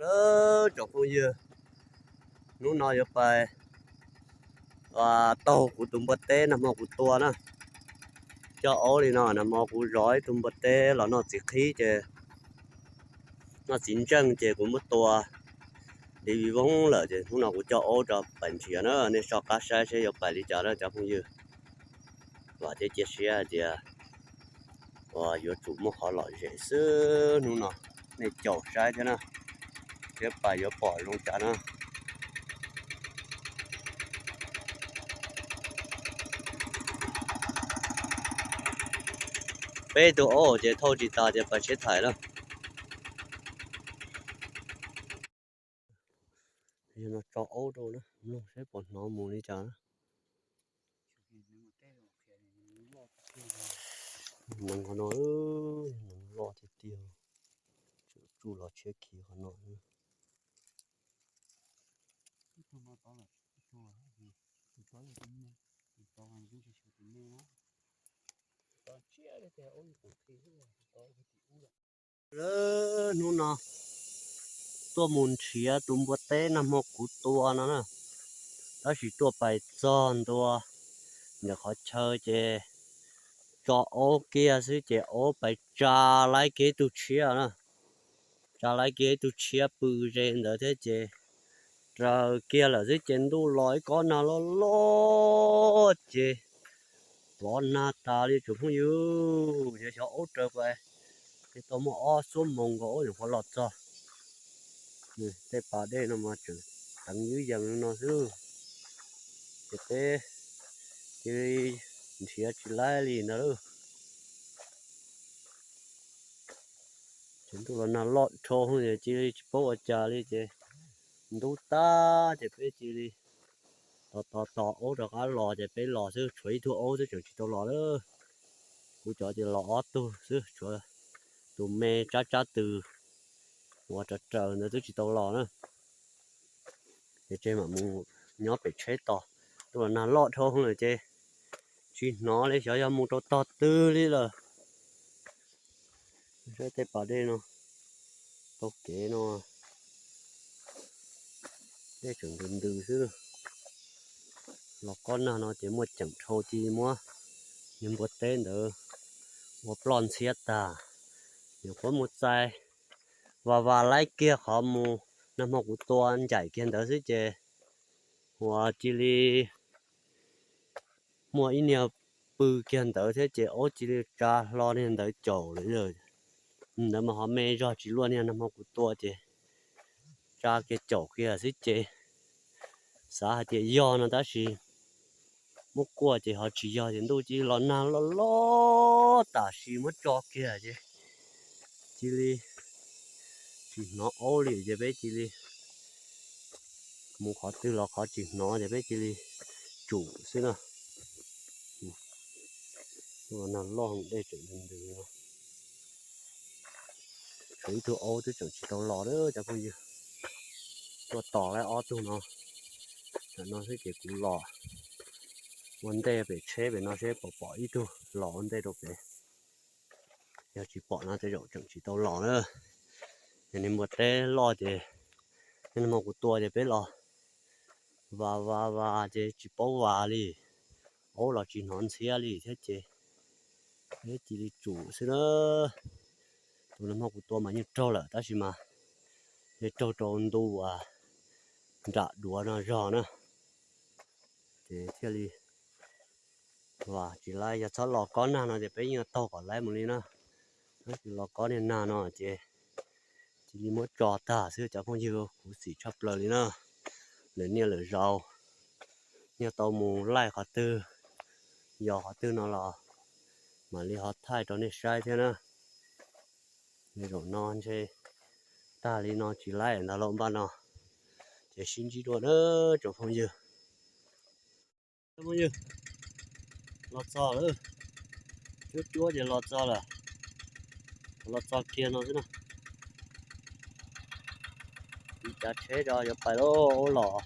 Lawm tsoom phooj ywg, hnub no yuav pais taug kuv tus npua teb nag hmo kuv tua na. Coj aub li no, nag hmo kuv zov ib tug npua teb los noj txiv qhib ces, noj txiv ntseej ces kuv muab tua li voob lawm ces hnub no kuv coj aub rau pais nrhiav na, nej soj qab saib seb yuav pais li cas na cov phooj ywg. Vam thiab cia siab hais tias uas yuav tsum muaj qhov lom zem xwb hnub no, nej caum saib thiab na, thiab pais yuav pom zoo cas na. Peb tug aub ces thauj tsis tas ces pais tsheb thaim na. Yog no tso aub rau na, mloog saib puas hnov mus li cas na. Neev qhov no, neev loj tiag tiag, tsuj los tshiab khiv qhov no. Lawm hnub no tuaj mus nrhiav tus npua teb nag hmo kuv tua no na, tab sis tuaj pais txog ntua ntawm qhov chaw ces tso aub kiag xwb ces aub pais tsa laib kiag ib tug tshiab na, tsa laib kiag ib tug tshiab pw ze ntawd thiab ces raws kiag lawm xwb ces ntuj los ib kob nag loj loj ces plov nag tas li tsoom phooj ywg. Yog xyov aub raws pais, ces tau muaj ob xuab moos nkaus aub nyuam qhuav los txog. Tej pas dej no mas tseem teev ywb yees li no xwb, ces peb cia li nrhiav tsis laib li ntag lauj. Ces ntuj los nag loj dhau ces cia li tsis paub ua cas li ces ntub tag ces peb cia li tos tos tos aub rov qab los ces peb los xwb, tshuav ib tug aub xwb tseem tsis tau los lawm. Kuv cov ces los ob tug xwb, tshuav tus me tsab tsab tw uas raws raws ntawd twb tsis tau los na. Ces tseg mam mus nyob pem tsheb tos, ntuj los nag loj dhau lawm ces tsis hnov li, xyov yog mus rau tog twg li lawm. Saib tej pas dej no, taug kev no dej tseem ntws ntws xwb. Los kob nag no ces muaj ceem dhau cia li muab niag npua teb ntawd ua ploj ntxhiab tag. Nyuam qhuav mus txais vas vas laib kiag qhov mus nag hmo kuv tua ncaim kiag ntawd xwb ces uas cia li muaj ib niag pw kiag ntawd thiab ces aub cia li tsa hlo niag ntawd caum lawm. Ntawd mas ho me zog tsis luaj niag nag hmo kuv tua ces tsa kiag caum kiag xwb ces xav hais tias yog no tab sis muab kuaj ces ho tsis yog ces ntuj cia li los nag loj loj tam sim muab tso kiag ces cia li tsis hnov aub li ces peb cia li mus qhov twg los qhov tsis hnov ces peb cia li tsum xwb na. Nag loj dej tseem ntws ntws no. Tshuav ib tug aub twb tseem tsis tau los lawm cov phooj ywg. Tuaj tos laib ob tug no, tam no xwb ces kuv los ua ntej pem tsheb pem no seb puas pom ib tug los ua ntej rau pem. Yog tsis pom no tej zaum tseem tsis tau los na. Ces niag npua teb loj ces, niag npua kuv tua ces peb los vas vas vas ces tsis paub vas li, aub los tsis hnov ntxhiab li thiab ces peb cia li tsum xwb na. Tus nag hmo kuv tua mas yeej raug lawm tab sis mas yeej raug rau ntu nram duav no zog na, ces thiaj li vas tsis laib. Yog txhob los kob nag no ces peb yeej taug kom laib mus li na. Tab sis los kob niag nag no ces cia li muab tso tag xwb cov phooj ywg, khuv xim tshaj plaws li na. Lwm niaj lwm zaus yog tau mus laij qhov twg, yos qhov twg no los mam li ho thaij rau nej saib thiab na. Zaum no ntshe tag li no tsis laij ntag lauj npaj no, ces sib ntsib dua na tsoom phooj ywg. Phooj ywg, los txog lawm, cuab cuab ces los txog lawm, los txog kiag no xwb na. Tiv cav tsheb rau yuav pais lauj, aub los.